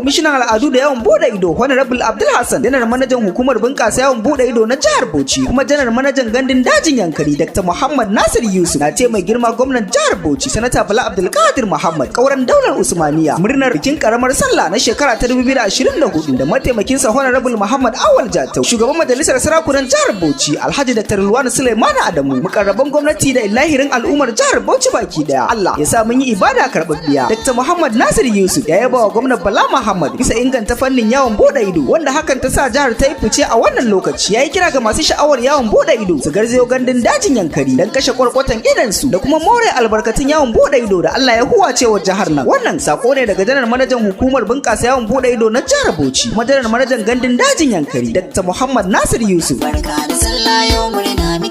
Kwamishinan Al'adu da Yawon Bude Ido, Honorable Abdul Hassan, Janar Manajan Hukumar Bunƙasa Yawon Bude Ido na Jihar Bauchi kuma Janar Manajan Gandun Dajin Yankari, Dr. Muhammad Nasir Yusuf, na ce mai girma gwamnan Jihar Bauchi, Sanata Bala Abdulkadir Muhammad, Kauran Daular Usmaniya, murnar bikin karamar sallah na shekara ta 2024, da mataimakinsa Honorable Muhammad Awal Jatau, shugaban Majalisar Sarakunan Jihar Bauchi, Alhaji Dr. Ruwanu Suleiman Adamu, mukarraban gwamnati da illahirin al'ummar Jihar Bauchi baki daya. Allah ya sa mun yi ibada karɓaɓɓiya. Dr. Muhammad Nasir Yusuf ya yaba wa gwamnan Bala Muhammad bisa inganta fannin yawon bude ido, wanda hakan ta sa jihar ta yi fice a wannan lokaci. Ya yi kira ga masu sha'awar yawon bude ido su garzayo gandun dajin Yankari don kashe kwarkwatan idansu da kuma more albarkatun yawon bude ido da Allah ya huwace wa jihar nan. Wannan sako ne daga Janar Manajan Hukumar Bunƙasa Yawon Bude Ido na Jihar Bauchi kuma Janar Manajan Gandun Dajin Yankari, Dr. Muhammad Nasir Yusuf. Barka da sallah, yau murna.